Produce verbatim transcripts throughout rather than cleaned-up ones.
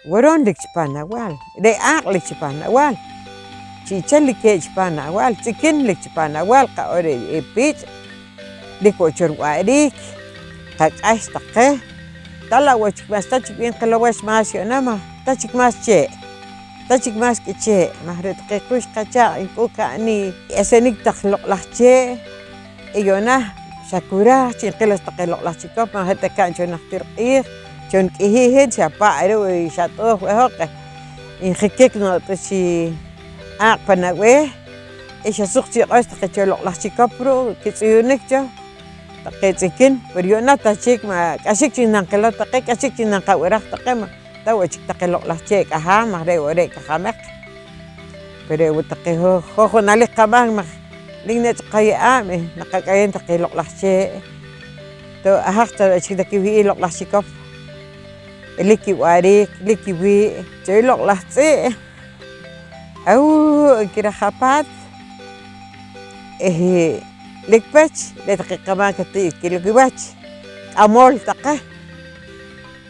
Woron lik chi pan awal, re' aaq' lik chi pan awal, chi'chel lik keh chi pan awal, tz'ikin lik chi pan awal, qaq'or re' piich', lik wo' cho riwa'riik, qak'ax taqe, ta la' wo' chik ma'xta chik b'ih nqilow wach más yu'na maj ta chik más chee', ta chik más k'ichee', maj re' taqe quxq qachaaq' nk'uk ka'ni esenik taq loq'laj chee', y yu'na xakuraj chi nqil wach taqe loq'laj chikop, ma' je' ta ka'n cho najtir q'iij, cho nik'ihii' hin xa pa' ru' xat'ooj weh hoq, njikik noq' ta chi aaq' pan ab'eeh, y xa suq chi q'och taqe cho loq'laj chikop ru' kitz'uyunik cho taqe tz'ikin, pero yu'na ta chik ma' k'axik chik nanqilow taqe, k'axik chik nanqab'iraj taqe, ma' ta wo' chik taqe loq'laj chee' k'ahaam, maj re' wo' re' k'ajameq. Pero re' wo' taqe ho-, hoj junalik qamaam maj lik nech' qaye'aab' eh naqak'ayem taqe loq'laj chee'. To ahaj ta wo' chik nakiwih'ik loq'laj chikop, lik kiwa'riik, lik kiwii'. Cho i loq'laj tz'i', awuu' nkiraj apaat eh lik pech, re' taqe qamaam kati' kilow kiwach, k'amool taqe.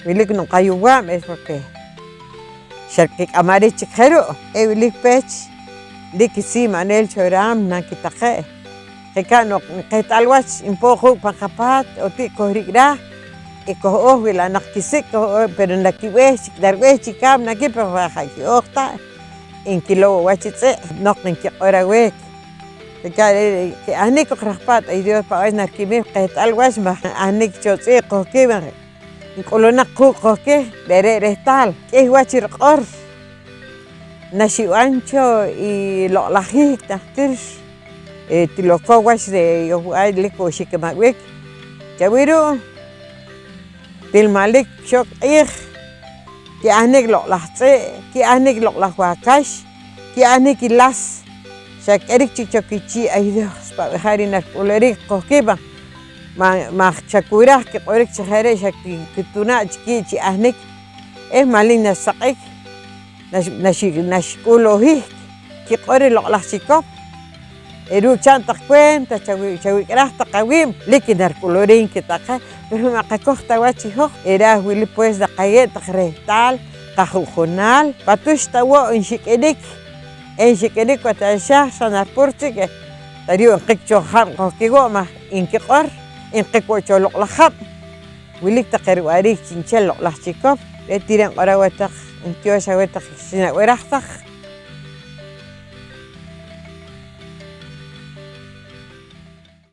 Wilik noq ayuwaab' es porque xa kik'amarik chik je ru'. Eh wilik pech, lik kisimanel cho raam na kitaqe'. Je' ka' noq nqeht'al wach npooj quuk' pan qapaat, o ti' kohrik raaj, eh koho'ooj wi la' naq kisik', koho'ooj, pero nakib'eeh chik, narib'eeh chik kaab' na ki, pero ja' ki'ooj ta, nkilow wo' wach i tz'i' noq nkiq'or aweh. Je' ka' re' re' ki'ahnik koq raj paat, ay Dios, pa' wach narikimej qeht'al wach maj ahnik cho tz'i' qohki, maj nk'ulunaq quuk' qohki, re're' rehtaal k'ih wach riq'or. Naxib'an cho i loq'lajik najtir, eh, til okow wach re' yohb'al lik wo' xikimaj b'ik chawil ru'. Til manlik xook q'iij, ki'ahnik loq'laj tz'i', ki'ahnik loq'laj wakax, ki'ahnik i las, xa k'erik chik cho kichii', ay Dios, pa' b'eeh ri narik'ulurik qohki, ma', ma', ma' xa kuraj kiq'orik chi je' re', xa ki-, kitunaa' chik kii' chi ahnik, eh, manlik naxsaq'ik, nax-, naxi-, naxk'ulohik, kiq'or i loq'laj chikop. Eh, ruuk' cha'n taq cuenta, chawi-, chawik'raj taq awiib', lik narik'ulurik taqe, pero ma' qakoj ta wach i hoj. Eh, raaj wili pues naqayeew taq rehtaal qaju'junaal, pa' tux ta wo' nxik'inik, eh, nxik'inik wo' ta xa, xa naripur chik, eh, ta ri' nqik cho jab' qohki wo' maj nkiq'or, nqik wo' cho loq'laj jab'. Wilik taqe riwa'riik chi'nchel loq'laj chikop, re' ti re' nq'oraw aweh taq, ntiyoox aweh taq xinab'iraj taq.